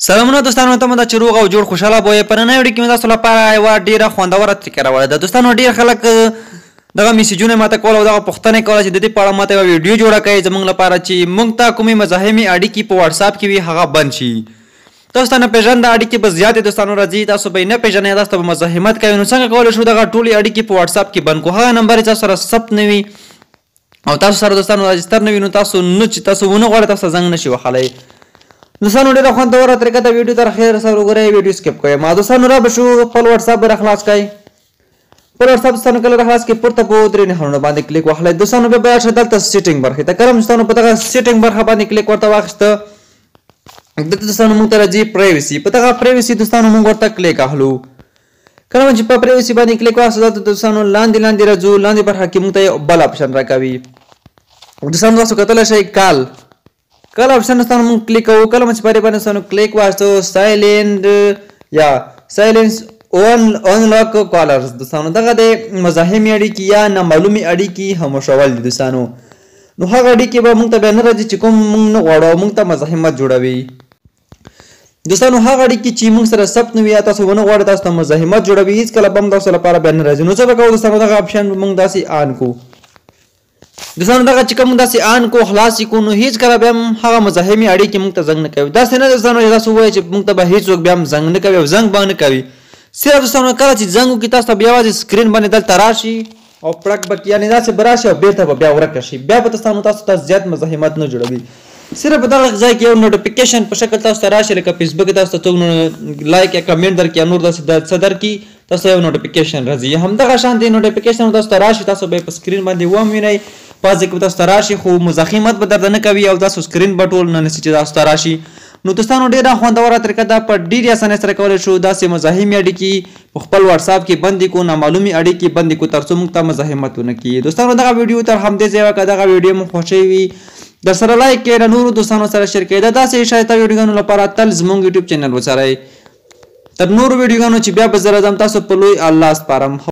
سلامونه دوستانو، ته مده چې روغ او جوړ خوشاله بوې. په نننۍ ویډیو کې مې تاسو لپاره یوه ډېره خوندوره طریقه راوړې ده. دوستانو، ډېر خلک دغه میسجونه ماته کول او دغه پوښتنې کوله چې د دې په اړه ماته یوه ویډیو جوړه کړئ زموږ لپاره چې موږ ته کومې مزاحمې اړیکې په واتساپ کې وي هغه بند شي. تاسو ته نه پېژنده اړیکې به زیاتې دوستانو راځي، تاسو به یې نه پېژنئ، تاسو ته به مزاحمت کوي. نو څنګه کولی شو دغه ټولې اړیکې په واتساپ کې بند کړو؟ هغه نمبر چې تاسو سره ثبت نه وي او تاسو سره دوستانو راجستر نه وي، نو تاسو نه چې تاسو ونه غواړئ تاسو زنګ نه شي وهلی. دوستانو، ډېره خوندوره طریقه ده، ویډیو تر اخره سره وګورئ، ویډیو سکیپ کوئ ما. دوستانو، را به شو خپل واتساپ به راخلاص کړئ. خپل واتساپ دوستانو کله راخلاص کړئ، پورته په درې نښانونو باندې کلیک وهلی. دوستانو، بیا به راشئ دلته setting برخې ته. کله دوستانو په دغه setting برخه باندې کلیک ورته واخیسته، دلته دوستانو موږ ته راځي privacy. په دغه privacy دوستانو موږ ورته کلیک اخلو. کله چې په privacy باندې کلیک واخیستو، دلته دوستانو لاندې لاندې راځو. لاندې برخه کې موږ ته یو بل option راکوي. دوستانو، تاسو کتلی شئ call option. دوستانو، موږ کلیک کوو. کله چې په دې باندې دوستانو کلیک واخیستو، silent یا silence unknown callers. دوستانو، دغه د مزاحمې اړیکې یا نامعلومې اړیکې خاموشول دي. دوستانو، نو هغه اړیکې به موږ ته بیا نه راځي چې کوم موږ نه غواړو او موږ ته مزاحمت جوړوي. دوستانو، هغه اړیکې چې موږ سره ثبت نه وي یا تاسو ونه غواړئ تاسو ته مزاحمت جوړوي، هیڅکله به هم تاسو لپاره بیا نه راځي. نو څه به کوو دوستانو؟ دغه option به موږ داسې on کړو. دوستانو، دغه چې کوم داسې on کو، خلاص کو، نو هیڅ کله بیا هم هغه مزاحمې اړیکې موږ ته زنګ نه کوي. داسې نه دوستانو چې تاسو ووایئ چې موږ ته به هیڅوک بیا هم زنګ نه کوي او زنګ به نه کوي. صرف دوستانو کله چې زنګ وکړي، تاسو ته بیا یوازې screen باندې دلته راشي او پړک به، یعنې داسې به راشي او بېرته به بیا ورکه شي. بیا به دوستانو تاسو ته زیات مزاحمت نه جوړوي. صرف په دغه ځای کې یو notification په شکل تاسو ته راشي، لکه فیسبوک کې تاسو ته څوک like یا کمنټ درکړي یا نور داسې څه درکړي، تاسو یو notification راځي، همدغه شان دی notification تاسو ته راشي. تاسو به په screen باندې وم وینئ، پازې کې تاسو ته راشي، خو مزاحمت به درته نه کوي او تاسو screen به ټول نه نیسي چې تاسو ته راشي. نو دوستانو، ډېره خوندوره طریقه ده، په ډېرې اسانۍ سره کولی شو داسې مزاحمې اړیکې په خپل واتساپ کې بندې کړو، نامعلومې اړیکې بندې کړو، تر څو موږ ته مزاحمت ونه کړي. دوستانو، دغه ویډیو تر همدې ځایه وه. که دغه ویډیو مو خوښي وي، در سره like کړئ، له نورو دوستانو سره share کړئ. د داسې ښایسته ویډیوګانو لپاره تل زموږ یوټیوب channel وڅارئ. تر نورو ویډیوګانو چې بیا به زه راځم، تاسو په لوی الله سپارم.